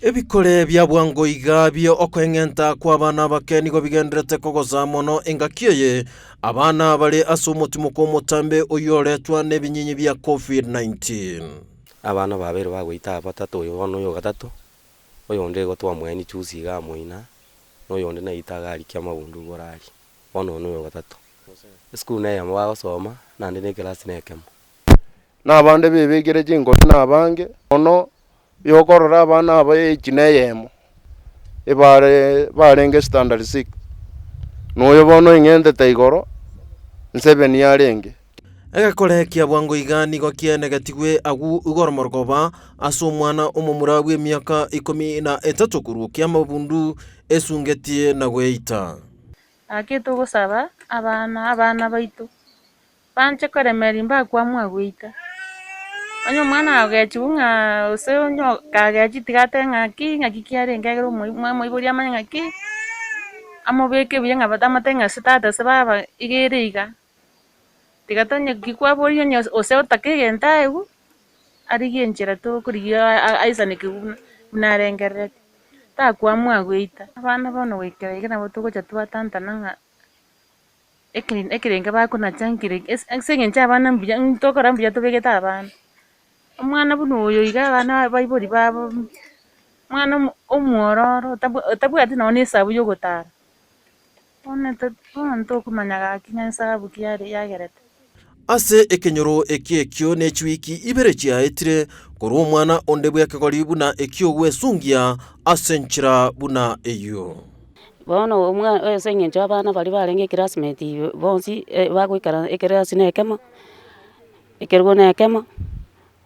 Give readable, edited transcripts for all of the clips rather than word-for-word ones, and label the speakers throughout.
Speaker 1: Ebikore bia bwango iga bi'okoeng'enta kw'abana abake nigo bigendererete kogosa mono engaki eye abana bare ase omotimoko omotambe oyio oretwa nebinyinyi bia Covid-19.
Speaker 2: Abana babeire bagoita abatato, oyo bono oyo gatato, oyonde igo twamoeni juzi iga amoina, na oyonde naite iga arikia amabundu igoro aria, bono oyo noyo gatato. Esukuru neyemo bagosoma, naende na ekerasi nekemo.
Speaker 3: Na abande bebekire chinkori na abange, mono yokorora abana aba age neyemo, ebare barenge standard six, na oyo bono oing'entete igoro, nseven yarenge.
Speaker 1: Egekore kia bwango iga nigo kiaenegetigwe agwo igoro morogoba ase omwana omomura bw'emiaka ikomi na etato korwa kiamabundu esungetie na gweita.
Speaker 4: Gaki togosaba abana abana baito Banche koremereria mbakwamua goita. Onye omwana agechigwa ng'a gose onye kagechigwa tiga atebe ng'aki ng'aki kiarenge ekero omoi omoibori amanye ng'aki, amobeke buya ng'a amotebi ng'a ase tata ase baba iga ere iga. Tiga tonye ki kwaboria onye gose otake egento aegwe, arigie enchera tokorigia aisaneke buna buna arengereretie. Takwamua goita. Abana bono goikera iga nabo togocha twatantana ng'a. Ekerenge bakonacha nkere ase eng'encho abana mbuya ntokora mbuya tobegete abana. Omwana buna oyo iga abana abaibori babo, omwana omwororo otabwati nonye na esabu ya ogotara, bono bono ntokomanya gaki ng'a esabu ki yare yagerete.
Speaker 1: Ase ekenyoro ekio ekio ne chiwiki ibere chiaetire, korwa omwana onde bw'ekegori buna ekio gwesungia ase enchera buna eyio.
Speaker 5: Bono omwa ase eng'encho abana baria barenge eclassmate bonsi bagoikara eclass na ekemo, ekerogo na ekemo,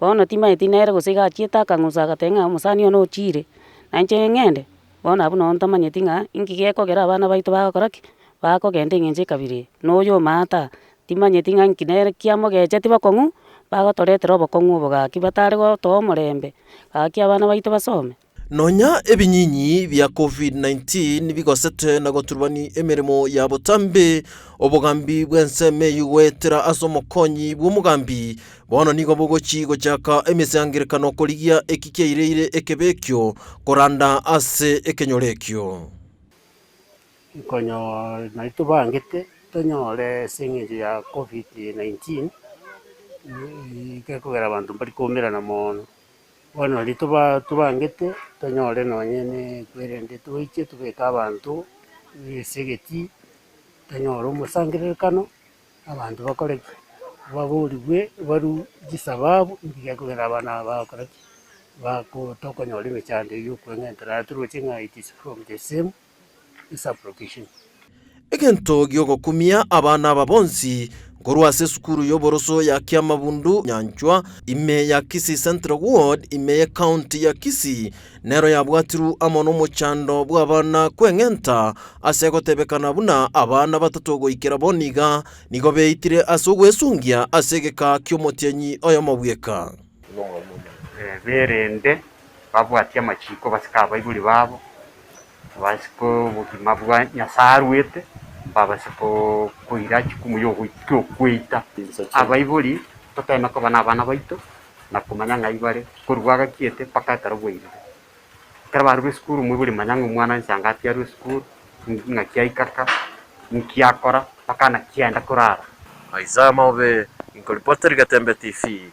Speaker 5: bono timanyeti nere gose iga achiete akang'usa agateba ng'a omosani one ochire, na inche ng'ende, bono abwo noo ntamanyeti ng'a inki gekogera abana baito bagokora ki? Bakogenda eng'encho ekabira eye, na oyo omaate aa, timanyeti ng'a inki nere kiamogecheti bokong'u, bagotoretera obokong'u obo gaki batare gotoa omorembe, gaki abana baito basome.
Speaker 1: Nonya ebinyinyi bia Covid-19 bigosete na goturubani emeremo ya botambe, obogambi bw'ensemo eyio goetera ase omokonyi bw'omogambi bono nigo bogochi gochaka emesangerekano korigia eki kiaireire ekebe ekio koranda ase ekenyoro ekio.
Speaker 6: Nkonyo nari tobangete tonyore ase eng'encho ya Covid-19, gekogera abanto mbari koumerana mono. Bono riria toba tobangete tonyore nonye ne kwerende toiche tobeke abanto ase egetii, tonyore omosangererekano, abanto bakore ki? Baborigwe barwe chisababu inki gekogera abana aba bagokora ki? Bako tokonyora emechando eywo okweng'entera naende toroche ng'a it is from the same esublocation.
Speaker 1: Egento gi'ogokumia abana aba bonsi nkorwa ase esukuru y'oboroso ya Kiamabundu Nyanchwa ime ya Kisii Central Ward ime y'ecounty ya Kisii nero yabwatirwe amo nomochando bw'abana kweng'enta ase egotebekana buna abana batato goikera bono iga nigo beitire ase ogwesungia ase egeka ki'omotienyi oyomo bweka.
Speaker 7: Berende babwatie amachiko basike abaibori babo. Basike obogima bwa Nyasae aruete, mbabase koira chikumu y'okweita. Abaibori toteme koba nabana baito na komanya ng'ai bare korwa bagakiete mpaka ekero bwairire. Ekero barure esukuru moibori manya ng'a omwana nsango ati arwe esukuru, ng'aki aikaka, nki akora, mpaka naki aenda korara.
Speaker 1: Isaiah Maobe, Inkoripoteri Getembe TV.